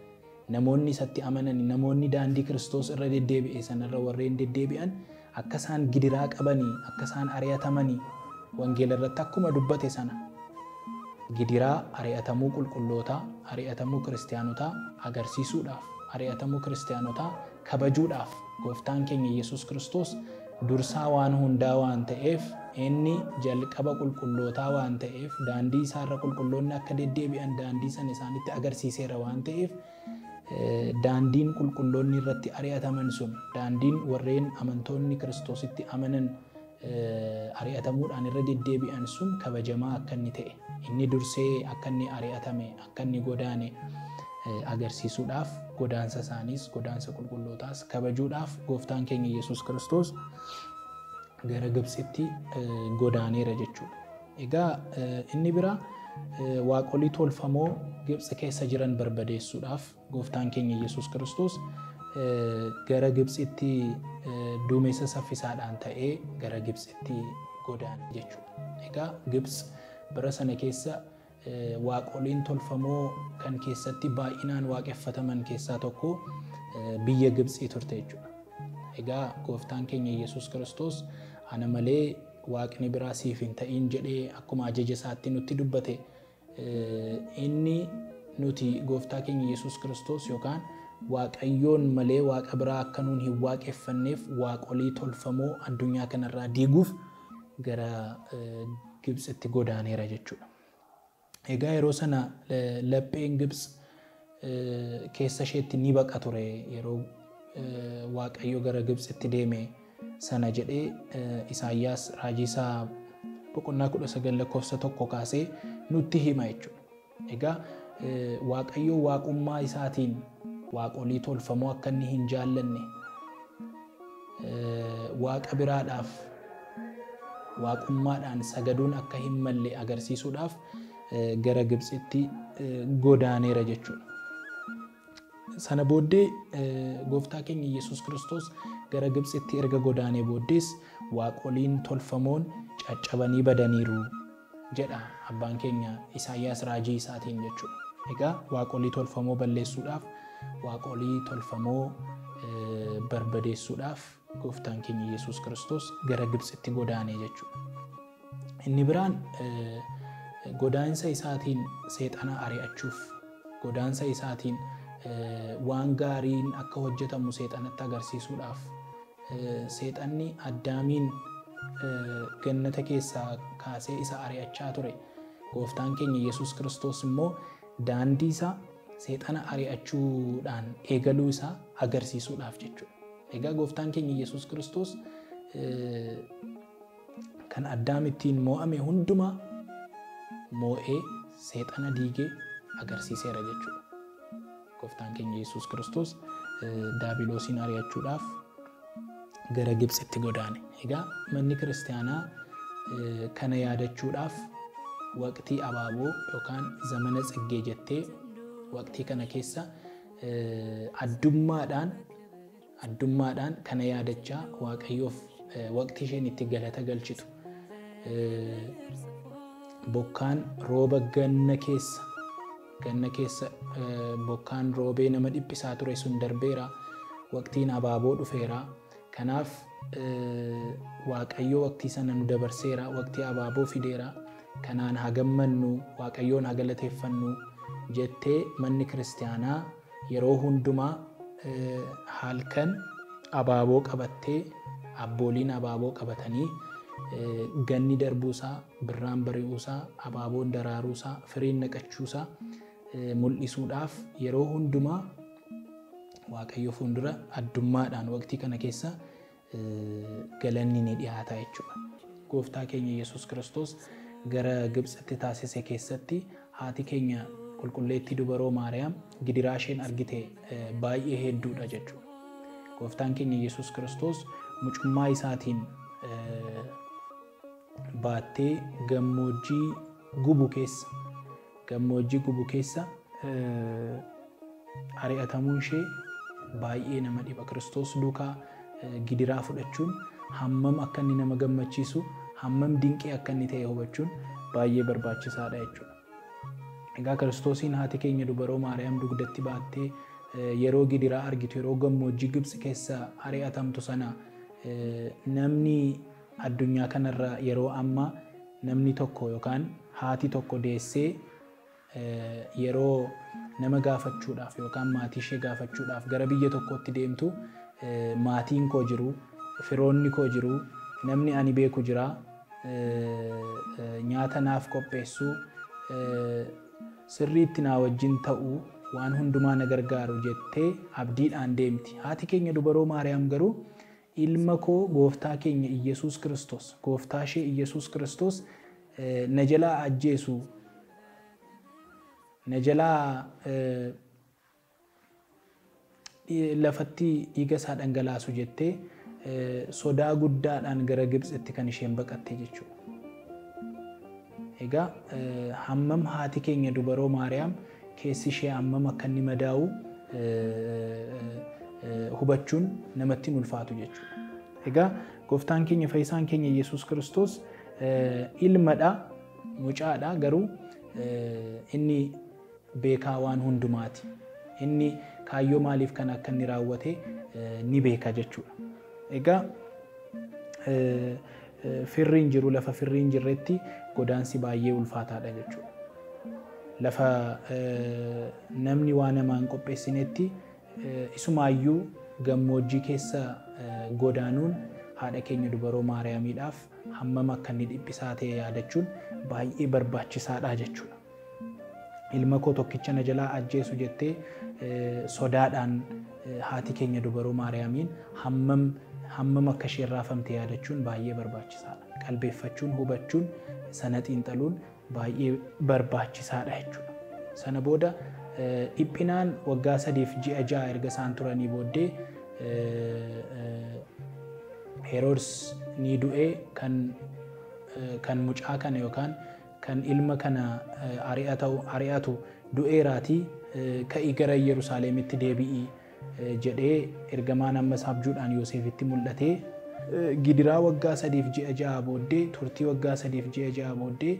namoonni isatti amanan, namoonni daandii Kiristoos irra deddeebi'e sanarra warreen deddeebi'an akka isaan gidiraa qabanii, akka isaan ari'atamanii wangeela irratti akkuma dubbate sana gidiraa ari'atamuu qulqullootaa, ari'atamuu kiristaanotaa agarsiisuudhaaf, ari'atamuu kiristaanotaa kabajuudhaaf gooftaan keenya Yesuus Kiristoos dursaa waan hundaa waan ta'eef, inni jalqaba qulqullootaa waan ta'eef, daandii isaarra qulqulloonni akka deddeebi'an daandii sana isaanitti agarsiiseera waan ta'eef, daandiin qulqulloonni irratti ari'ataman sun, daandiin warreen amantoonni Kiristoositti amanan ari'atamuudhaan irra deddeebi'an sun kabajamaa akka inni ta'e, inni dursee akka inni ari'atame, akka inni godaane agarsiisuudhaaf, godaansa isaaniis godaansa qulqullootaas kabajuudhaaf gooftaan keenya Yesuus Kiristoos gara Gibxitti godaaneera jechuudha. Egaa inni biraa waaqolii tolfamoo Gibxi keessa jiran barbadeessuudhaaf gooftaan keenya Yesuus Kiristoos gara Gibxitti duumessa saffisaadhaan ta'ee gara Gibxitti godaane jechuudha. Egaa Gibxi bara sana keessa waaqoliin tolfamoo kan keessatti baay'inaan waaqeffataman keessaa tokko biyya Gibxii turte jechuudha. Egaa gooftaan keenya Yesuus Kiristoos ana malee waaqni biraa siif hin ta'in jedhee akkuma ajaja isaatti nutti dubbate, inni nuti gooftaa keenya Yesuus Kiristoos yookaan Waaqayyoon malee waaqa biraa akka nuun hin waaqeffanneef waaqolii tolfamoo addunyaa kanarraa diiguuf gara Gibxitti godaaneera jechuudha. Egaa yeroo sana lapheen Gibxi keessa isheetti ni baqa ture yeroo Waaqayyo gara Gibxitti deeme sana jedhee Isaayyaas raajii isaa boqonnaa 19 lakkoofsa 1 kaasee nutti hima jechuudha. Egaa Waaqayyo waaqummaa isaatiin waaqolii tolfamoo akka inni hin jaallanne, waaqa biraadhaaf waaqummaadhaan sagaduun akka hin malle agarsiisuudhaaf gara Gibxitti godaaneera jechuudha. Sana booddee gooftaa keenya Yesuus Kiristoos gara Gibxitti erga godaanee booddees waaqoliin tolfamoon caccabanii badaniiru jedha abbaan keenya Isaayyaas raajii isaatiin jechuudha. Egaa waaqolii tolfamoo balleessuudhaaf, waaqolii tolfamoo barbadeessuudhaaf gooftaan keenya Yesuus Kiristoos gara Gibxitti godaanee jechuudha. Inni biraan godaansa isaatiin seexana ari'achuuf, godaansa isaatiin waan gaariin akka hojjetamu seexanatti agarsiisuudhaaf, seexanni Addaamiin gannata keessaa kaasee isa ari'achaa ture. Gooftaan keenya Yesuus Kiristoos immoo daandii isaa seexana ari'achuudhaan eegaluu isaa agarsiisuudhaaf jechuudha. Egaa gooftaan keenya Yesuus Kiristoos kan Addaam ittiin moo'ame hundumaa moo'ee seexana diigee agarsiiseera jechuudha. Gooftaan keenya Yesuus Kiristoos daabiloosiin ari'achuudhaaf gara Gibxitti godaane. Egaa manni kiristaanaa kana yaadachuudhaaf waqtii abaaboo yookaan zamana tsiggee jettee waqtii kana keessa addummaadhaan kana yaadachaa Waaqayyoof waqtii isheen itti galata galchitu. Bokkaan rooba ganna keessa bokkaan roobee nama dhiphisaa ture sun darbeera. Waqtiin abaaboo dhufeera. Kanaaf Waaqayyo waqtii sana nu dabarseera. Waqtii abaaboo fideera. Kanaan haa gammannu, Waaqayyoon haa galateeffannu jettee manni kiristaanaa yeroo hundumaa halkan abaaboo qabattee, abbooliin abaaboo qabatanii ganni darbuusaa, birraan bari'uusaa, abaaboon daraaruusaa, firiin naqachuusaa mul'isuudhaaf yeroo hundumaa Waaqayyo fuuldura addummaadhaan waqtii kana keessa galanni ni dhiyaata jechuudha. Gooftaa keenya Yesuus Kiristoos gara Gibxitti taasise keessatti haati keenya qulqulleettii dubaroo Maariyaam gidiraa isheen argite baay'ee hedduudha jechuudha. Gooftaan keenya Yesuus Kiristoos mucummaa isaatiin baattee gammoojjii gubu keessa ari'atamuun ishee baay'ee nama dhiba. Kiristoos duukaa gidiraa fudhachuun hammam akka inni nama gammachiisu, hammam dinqii akka inni ta'e hubachuun baay'ee barbaachisaadha jechuudha. Egaa Kiristoosiin haati keenya dubaroo Maariyaam dugdatti baattee yeroo gidiraa argitu, yeroo gammoojjii Gibxi keessa ari'atamtu sana, namni addunyaa kanarra yeroo ammaa namni tokko yookaan haati tokko deessee yeroo nama gaafachuudhaaf yookaan maatii ishee gaafachuudhaaf gara biyya tokkootti deemtu, maatiin koo jiru, Firoonni koo jiru, namni ani beeku jira, nyaata naaf qopheessu, sirriitti naa wajjin ta'u, waan hundumaa na gargaaru jettee abdiidhaan deemti. Haati keenya dubaroo Maariyaam garuu ilma koo gooftaa keenya Iyyasuus Kiristoos, gooftaa ishee Iyyasuus Kiristoos na jalaa ajjeesu, na jalaa lafatti dhiiga isaa dhangalaasu jettee sodaa guddaadhaan gara Gibxitti kan isheen baqatte jechuudha. Egaa hammam haati keenya dubaroo Maariyaam keessi ishee hammam akka inni madaa'u hubachuun namatti hin ulfaatu jechuudha. Egaa gooftaan keenya fayyisaan keenya Iyyasuus Kiristoos ilmadha, mucaadha, garuu inni beekaa waan hundumaati. Inni kaayyoo maaliif kan akka inni raawwate ni beeka jechuudha. Egaa firri hin jiru, lafa firri hin jirretti godaansi baay'ee ulfaataadha jechuudha. Lafa namni waa namaa hin qopheessinetti isumaayyuu gammoojjii keessa godaanuun haadha keenya dubaroo Maariyaamiidhaaf hammam akka inni dhiphisaa ta'e yaadachuun baay'ee barbaachisaadha jechuudha. Ilma koo tokkicha na jalaa ajjeesu jettee sodaadhaan haati keenya dubaroo Maariyaamiin hammam akka isheen raafamte yaadachuun baay'ee barbaachisaadha. Qalbeeffachuun, hubachuun, sana xiinxaluun baay'ee barbaachisaadha jechuudha. Sana booda dhiphinaan waggaa 3 fi ji'a 6 erga isaan turanii booddee Heroodis ni du'ee kan mucaa kana yookaan kan ilma kana ari'atu du'eeraatii ka'ii gara Yerusaalemitti deebi'ii jedhee ergamaan ammas abjuudhaan Yoosefitti mul'atee gidiraa waggaa 3 fi ji'a 6 booddee, turtii waggaa 3 fi ji'a 6 booddee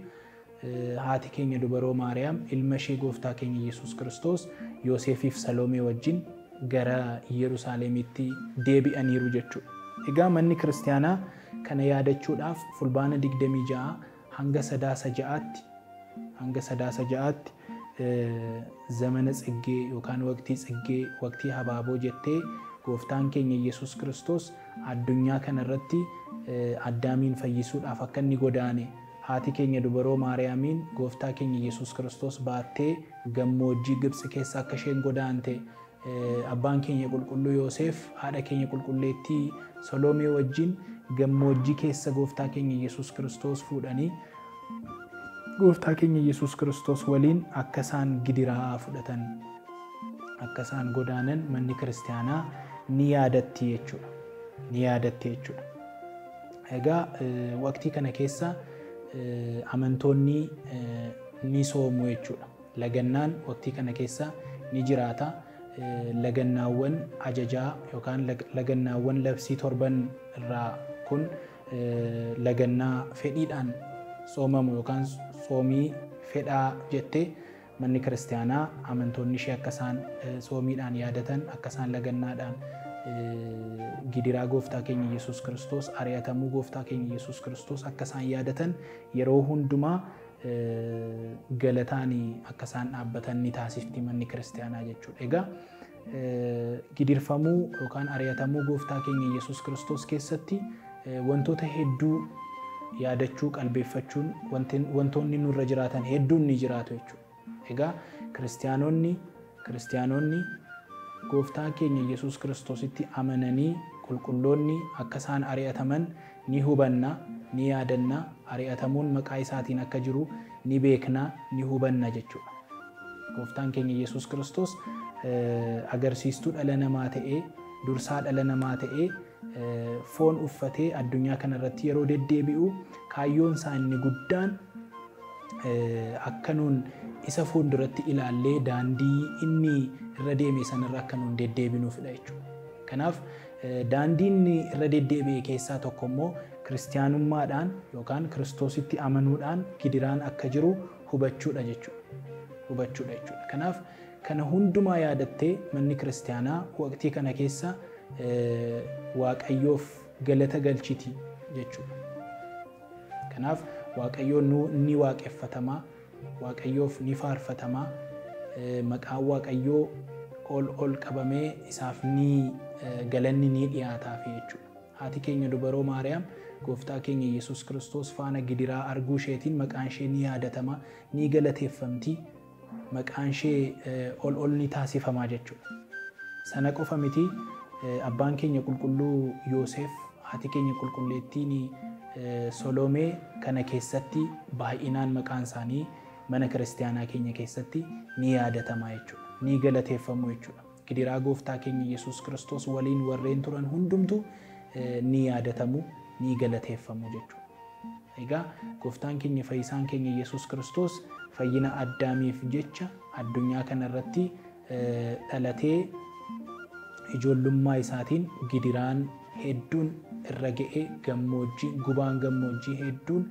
haati keenya dubaroo Maariyaam ilma ishee gooftaa keenya Iyyasuus Kiristoos Yoosefiif Saloomee wajjin gara Yerusaalemitti deebi'aniiru jechuudha. Egaa manni kiristaanaa kana yaadachuudhaaf fulbaana 26 hanga 3-6tti hanga 3-6tti zamana tsiggee yookaan waqtii tsiggee, waqtii habaaboo jettee gooftaan keenya Iyyasuus Kiristoos addunyaa kanarratti Addaamiin fayyisuudhaaf akka inni godaane, haati keenya dubaroo Maariyaamiin gooftaa keenya Iyyasuus Kiristoos baattee gammoojjii Gibxi keessa akka isheen godaante, abbaan keenya qulqulluu Yoosef haadha keenya qulqulleettii Saloomee wajjin gammoojjii keessa gooftaa keenya Iyyasuus Kiristoos fuudhanii gooftaa keenya Iyyasuus Kiristoos waliin akka isaan gidiraa fudhatan, akka isaan godaanan manni kiristaanaa ni yaadatti jechuudha. Ni yaadatti jechuudha. Egaa waqtii kana keessa amantoonni ni soomu jechuudha. Lagannaan waqtii kana keessa ni jiraata. Lagannaawwan ajajaa yookaan lagannaawwan labsii torban irraa kun lagannaa fedhiidhaan soomamu yookaan soomii fedhaa jettee manni kiristaanaa amantoonni ishee akka isaan soomiidhaan yaadatan, akka isaan lagannaadhaan gidiraa gooftaa keenya Iyyasuus Kiristoos, ari'atamuu gooftaa keenya Iyyasuus Kiristoos akka isaan yaadatan, yeroo hundumaa galataan akka isaan dhaabbatan ni taasifti manni kiristaanaa jechuudha. Egaa gidirfamuu yookaan ari'atamuu gooftaa keenya Iyyasuus Kiristoos keessatti wantoota hedduu yaadachuu, qalbeeffachuun wantoonni nurra jiraatan hedduun ni jiraatu jechuudha. Egaa kiristaanonni gooftaa keenya Iyyasuus Kiristoositti amananii qulqulloonni akka isaan ari'ataman ni hubanna, ni yaadanna, ari'atamuun maqaa isaatiin akka jiru ni beekna, ni hubanna jechuudha. Gooftaan keenya Iyyasuus Kiristoos agarsiistuu dhala namaa ta'ee, dursaa dhala namaa ta'ee foon uffatee addunyaa kanarratti yeroo deddeebi'u kaayyoon isaa inni guddaan akka nuun isa fuulduratti ilaallee daandii inni irra deeme sanarra akka nuun deddeebinuufidha jechuudha. Kanaaf daandii inni irra deddeebi'e keessaa tokko immoo kiristaanummaadhaan yookaan Kiristoositti amanuudhaan gidiraan akka jiru hubachuudha jechuudha. Hubachuudha jechuudha. Kanaaf kana hundumaa yaadattee manni kiristaanaa waqtii kana keessa Waaqayyoof galata galchiti jechuudha. Kanaaf Waaqayyoon ni waaqeffatamaa, Waaqayyoof ni faarfatamaa, maqaan Waaqayyoo ol ol qabamee isaaf ni galanni ni dhiyaataafi jechuudha. Haati keenya dubaroo Maariyaam gooftaa keenya Yesuus Kiristoos faana gidiraa arguu isheetiin maqaan ishee ni yaadatama, ni galateeffamti, maqaan ishee ol ol ni taasifamaa jechuudha. Sana qofa miti, abbaan keenya qulqulluu Yoosef, haati keenya qulqulleettiin Solomee kana keessatti baay'inaan maqaan isaanii mana kiristaanaa keenya keessatti ni yaadatama jechuudha. Ni galateeffamu jechuudha. Gidiraa gooftaa keenya Yesuus Kiristoos waliin warreen turan hundumtu ni yaadatamu, ni galateeffamu jechuudha. Egaa gooftaan keenya fayyisaan keenya Yesuus Kiristoos fayyina addaamiif jecha addunyaa kanarratti dhalatee ijoollummaa isaatiin gidiraan hedduun irra ga'ee, gammoojjii gubaan gammoojjii hedduun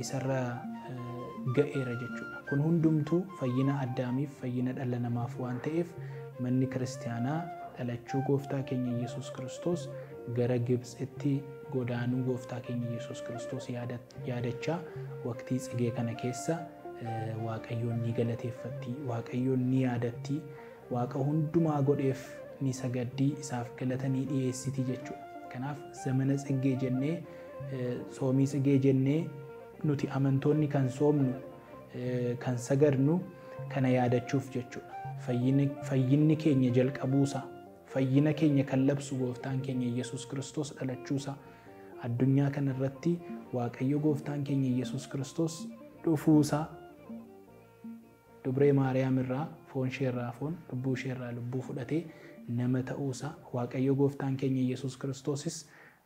isarra ga'eera jechuudha. Kun hundumtuu fayyina addaamiif, fayyina dhala namaaf waan ta'eef, manni kiristaanaa dhalachuu gooftaa keenya Yesuus Kiristoos, gara Gibxitti godaanuu gooftaa keenya Yesuus Kiristoos yaadachaa waqtii tsigee kana keessa Waaqayyoon ni galateeffatti, Waaqayyoon ni yaadatti, Waaqa hundumaa godheef ni sagaddii, isaaf galata ni dhiyeessiti jechuudha. Kanaaf zamana tsigee jennee, soomii tsigee jennee nuti amantoonni kan soomnu, kan sagadnu kana yaadachuuf jechuudha. Fayyinni keenya jalqabuusaa, fayyina keenya kan labsu gooftaan keenya Yesuus Kiristoos dhalachuusaa, addunyaa kanarratti Waaqayyo gooftaan keenya Yesuus Kiristoos dhufuusaa, dubree Maariyaam irraa foon isheerraa foon, lubbuu isheerraa lubbuu fudhatee nama ta'uusaa, Waaqayyo gooftaan keenya Yesuus Kiristoosis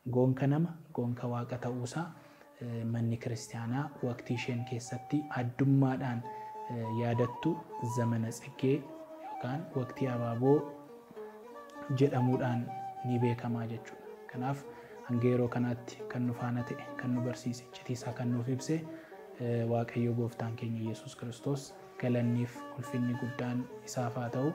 goonka nama goonka Waaqa ta'uusaa manni kiristaanaa waqtii isheen keessatti addummaadhaan yaadattu zamana tsiggee yookaan waqtii abaaboo jedhamuudhaan ni beekamaa jechuudha. Kanaaf hanga yeroo kanaatti kan nu faana ta'e, kan nu barsiise, iccitii kan nuuf ibse Waaqayyo gooftaan keenya Yesuus Kiristoos galanniif ulfinni guddaan isaaf haa ta'u.